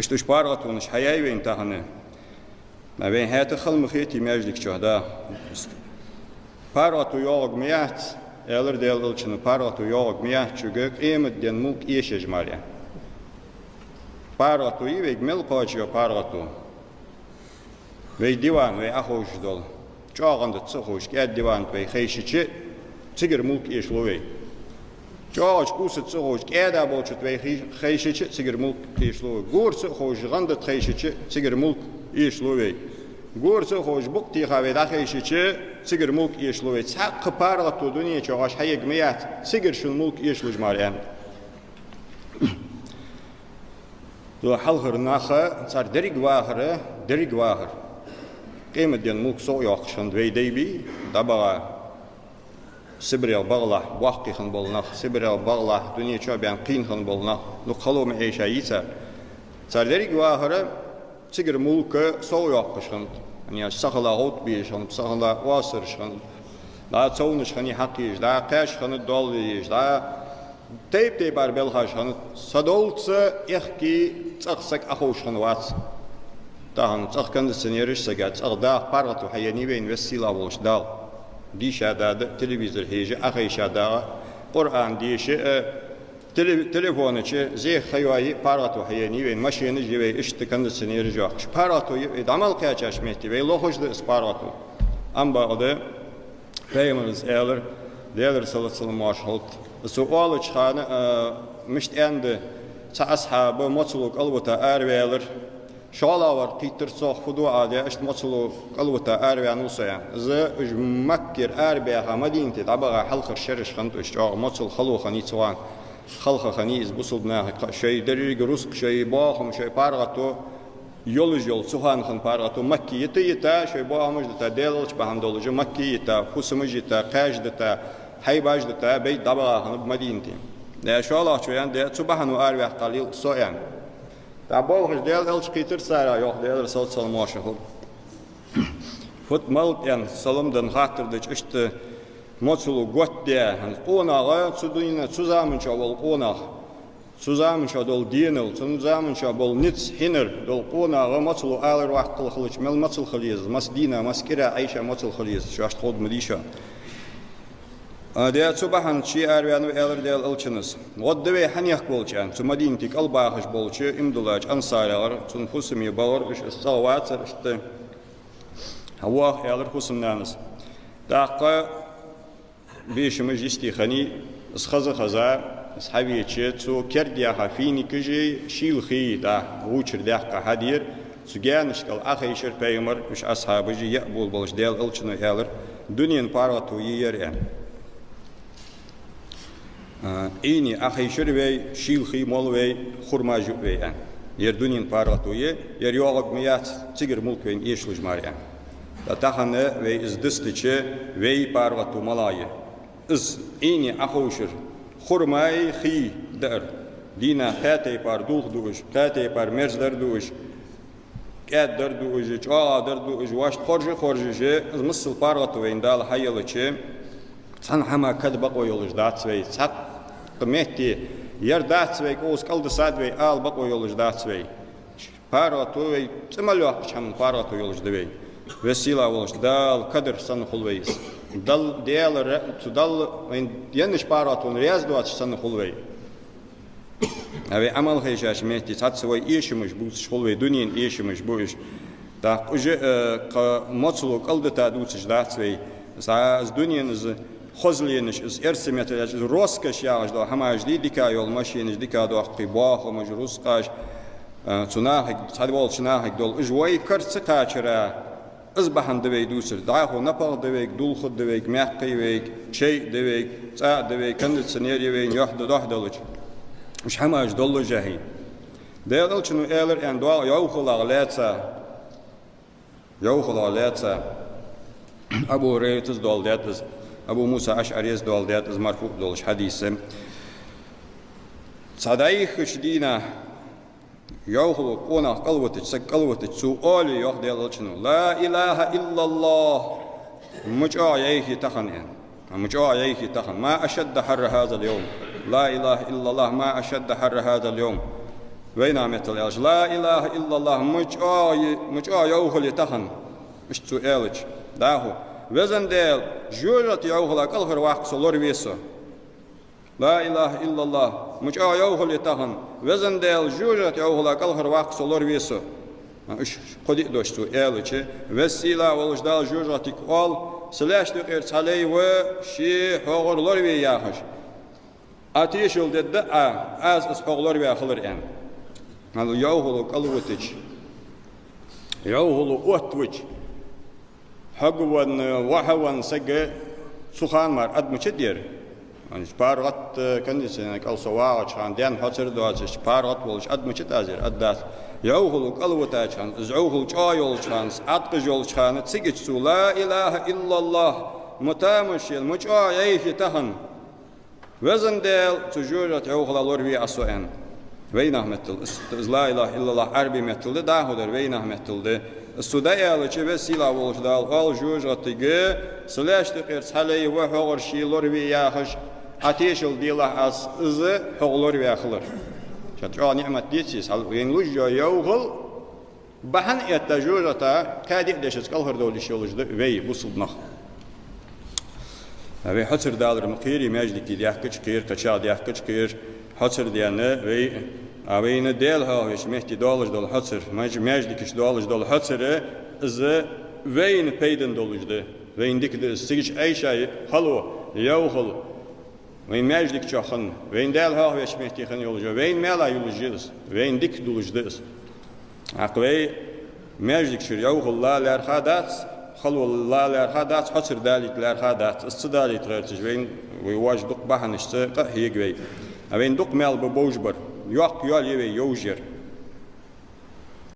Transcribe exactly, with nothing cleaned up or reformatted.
Иштта уж паргӀатонаш хьаяьй вайна тахан. Ма вайна хӀаьта хала ма хетий маьждига чу, да. ПаргӀато йоагӀарг ма яц, аьлар Даьла Элчано, паргӀато йоагӀарг ма яц шуга къематден мулк эшаш мара. ПаргӀато я вайга мел кхоачайола паргӀато. Вай диван, вай Ӏоховшаш дола. ЧӀоагӀа гӀанда ца ховш, кӀаьда диван тӀа вай хайшача, цигара мулк эшалу вай. ЧӀоагӀача куса тӀа ца ховш, кӀаьда болча тӀа вай хи-, хайшача, цигара мулк эшалу вай. Гора ца ховш, гӀанда тӀа хайшача, цигара мулк эшалу вай. Гора ца ховш, букъ теха вай дӀахайшача, цигара мулк эшалу вай. Цхьаккха паргӀато дунен чу оаш хьаергья ма яц, цигара шун мулк эшалуш мара аьнна. Цу хьалхара наха, цар деррига вахар, деррига вахар. Къематден мулк совйоаккхаш хиннад вай дай бий, дӀабаха. Сибрегӏа багӏалахь боккхий хинна бола нах, Сибрегӏа багӏалахь дунен чу баьнна кхийна хинна бола нах, дукха хало ма Ӏеша йий цар. Цар деррига вахар, цигара мулк совйоаккхаш хиннад. Аьнна, са хала гӀовт безаш хиннаб, са хала оасараш хиннад. ДӀа цовнаш хиннай хьакхаеш, дӀа кхаьш хиннад доал еш, дӀа тайп-тайпара белхаш хиннад. Са долча аьхки цӀагӀа саг Ӏоховш хиннавац. Тахан цӀагӀа кондиционераш сага, цӀагӀа даха паргӀато хьаеннай вайна Веза-Сийлахь волча Дала. Дийша дада, телевизор хьежа, Ӏохайша дагӀа, Къуръан деша, э, теле-, телефона чу зехьа ха йоае паргӀато хьаеннай вайна, машенаш я вай, иштта кондиционераш йоаккхаш. ПаргӀато я вай, дӀа мел кхаьчача метте вай лохаш да из паргӀато. Ам бакъда, Пайхамара аьлар, Даьлера салот-салам моаршал хилда цунна, цо оалача хана, а, мишта аьннад, цхьа асхьаб моцало кӀалвита араваьлар. ШоллагӀвар кхийттар цох, фу ду Ӏа, даь, иштта моцало кӀалвита араваьннав со, аьнна. Из уж Маккара арабаьха Мадинате дӀабаха хьалхарча шерашка хиннад уж, чӀоагӀа моцал хало хиннай цу хана. Халха хиннай из бусалба нахага кхы шоай деррига рузкъа, шоай боахам, шоай паргӀато йолаш йола, цу хана хинна паргӀато Макка йита-йита, шоай боахамаш дита, Даьла Элча бахьан долаш Макка йита, фусамаш йита, кхаьш дита, хьайбаш дита, байда дӀабаха хиннаб Мадинате. Даь, шоллагӀчо аьннад, даь, цу бахьано араваьккхалийла со, аьнна. ДӀаболхаш Даьла Элча кхийттар царех, йоах Даьлера салот-салам моаршал хилда. Фуд-малад аьнна, салам денна хаттар дича, иштта моцало готта даь, хӀанз къонах, цу дунен, цу заман чу бола къонах. Цу заман чу дола денал, цу заман чу бола низ, хьинар дола къонах моцало алар ваккхал хилча, мел моцал хила еза, масса дийна, масса кӀира Ӏайша моцал хила еза, шоашта ховргда ма дий шоана. А, даь, цу бахьанца ше араваьннав, аьлар Даьла Элчано. ГӀодда вай хьанехк волча, аьнна, цу Мадинате кӀалбахаш болча, иман диллача ансарегӀара, цунна фусаме бахар, уж из цӀагӀа вацар, иштта хьавоагӀа, аьлар фусам-нанас. ТӀаккха бешамаш йисте хиннай, из хеза-хеза, из хьавеча, цу керда яьха финикаши шийла хий, дӀа, вувчар даьккха хьадера, цу гаьнашка кӀал Ӏохайшар Пайхамар, уж асхьабаши яа болабелча Даьла Элчано аьлар, дунен паргӀато я ер, аьнна. А, Ӏийне Ӏохайшар вай, шийла хий мол вай, хурма жуъ вай, аьнна. Ер дунен паргӀато я, ер йоагӀарг ма яц, цигара мулк вайна эшалуш мара, аьнна. Ткъа тахан вай из дустача, вай паргӀато малагӀа я? Из Ӏийне Ӏоховшар, хурмаи хий даар. Дийнахьа кхаь тайпара дулх ду уж, кхаь тайпара мерза дар ду уж, кӀаьда дар ду уж, чӀоагӀа дар ду уж, вешта хоржа-хоржаш, из масала паргӀато вайна Дала хьаелча, цхьан хӀаман кад бакъо йолаш дац вай, цхьаккха метте ер дац вай, кӀовза кӀалдисад вай ала бакъо йолаш дац вай. ПаргӀато вай, цӀи мел йоаккхача хӀаман паргӀато йолаш да вай. Веза-Сийлахь волча Дала кадар санна хул вай из. Дал-, Даьла ра-, цу Далла вайна еннача паргӀатонна раьза доацаш санна хул вай. А вай Ӏамал хьежача метте цхьацца вай эшамаш бувцаш хул вай, дунен эшамаш бу уж. ТӀаккха уж, э, кхы моцало кӀалдита дувцаш дац вай. Из, из дунен, из хозленаш, из эрсий меттала аьлча, из роскошь яхаш дола хӀамаш дий, дика йола машенаш, дика доккхий боахамаш, рузкъаш, э, цу нахага, цхьаболча нахага дола, уж вай кара ца кхачара, из бахьан да вай дувцар. ДӀахо напагӀа да вайга, дулх да вайга, маькх я вайга, чай да вайга, цӀа да вайга, кондиционер я вайна, йохь да, дохь далча. Уж хӀамаш доллашехь. Даьла Элчано аьлар, аьнна, доагӀа йовхалах лаьца. Йовхалах лаьца. Абу ХӀурайрас доаладаьд из, Абу Муса АшӀарес доаладаьд из, марфуӀ долаш хьадис. Цхьа дӀайихкача дийнахьа, йовхало къонах кӀалвитача, саг кӀалвитача, цо оале, йоах Даьла Элчано: «لا إله إلا الله». Ма чӀоагӀа йовхе тахан, аьнна. Ма чӀоагӀа йовхе тахан. «ما أشد حر هذا اليوم. لا إله إلا الله، ما أشد حر هذا اليوم». Вайнаьха меттала аьлча, لا إله إلا الله, ма чӀоагӀа, ма чӀоагӀа йовхал я тахан. Иштта цо аьлча, дӀахо: «Везан Даьла, жожагӀатен йовхала кӀалхарваккха со, лораве со». لا إله إلا الله, ма чӀоагӀа йовхал я тахан. «Везан Даьла, жожагӀатен йовхала кӀалхарваккха со, лораве со». Уж кхо-диъ дош цо аьлча, Веза-Сийлахь волча Дала жожагӀатега оал: «Са лаьшта юкъера цхьа лай ва, ше хьогӀара лораве», яхаш. Ӏа тешал дергда Ӏа, Ӏа из хьогӀа лораваь хилар аьнна. Хьал йовхало кӀалвитача, йовхало оттавича, хьогвенна, вахьавенна саг цу хана мара ад мича дера? ПаргӀата, э, кондиционера кӀал со вагӀача хана, ден хьоцар доацаш, паргӀата волаш ад мича дазар? Ад дац. Йовхало кӀалвитача хана, из йовхал чӀоагӀа йолча хана, Ӏаткъаш йолча хана, цигача цо: «لا إله إلا الله, ма тамаш я, ма чӀоагӀа йовхал я тахан. Везан Даьла, цу жожагӀатен йовхала лораве Ӏа со», аьнна. Вайнаьха меттала из, из لا إله إلا الله Ӏарбий меттала да, дӀахо дар вайнаьха меттала да. Из цо дӀааьлча, Веза-Сийлахь волча Дала оал жожагӀатега: «Са лаьшта юкъера цхьа лай ва, хьогӀара ше лораве», яхаш, Ӏа тешал делахь Ӏа из хьогӀа лораваь хилар. Шоана чӀоагӀа ниӀмат деций из? Хьал вайна луш йола йовхал бахьан этта жожагӀата кхаь-диъ дешаца кӀалхардовла йиш йолаш да вай, бусалба нах. А вай хьоцар далар ма кхерий, маьждиге даьхкача кхер, кхычахьа даьхкача кхер, хьоцар даьнна вай, а вайна Даьла хьоахавеча метте долаш дола хьоцар, маьж-, маьждиге долаш дола хьоцар, из вайна пайдана долаш да, вайна дика да из. Цигача Ӏайшай хало, йовхал, вайна маьждига чу хинна, вайна Даьла хьоахавеча метте хинна йолаш я, вайна маьле йолаш я из, вайна дика долаш да из. ТӀаккха вай маьждига чура йовхал лала лаьрхӀа дац, хало лала лаьрхӀа дац, хьоцар далийта лаьрхӀа дац. Из ца далийта гӀерташ вайна, вай воаш дукха бахьанашца къа а хьега вай. А вайна дукха маьл ба бовш бар, йоккха йоал я вай йовш яр.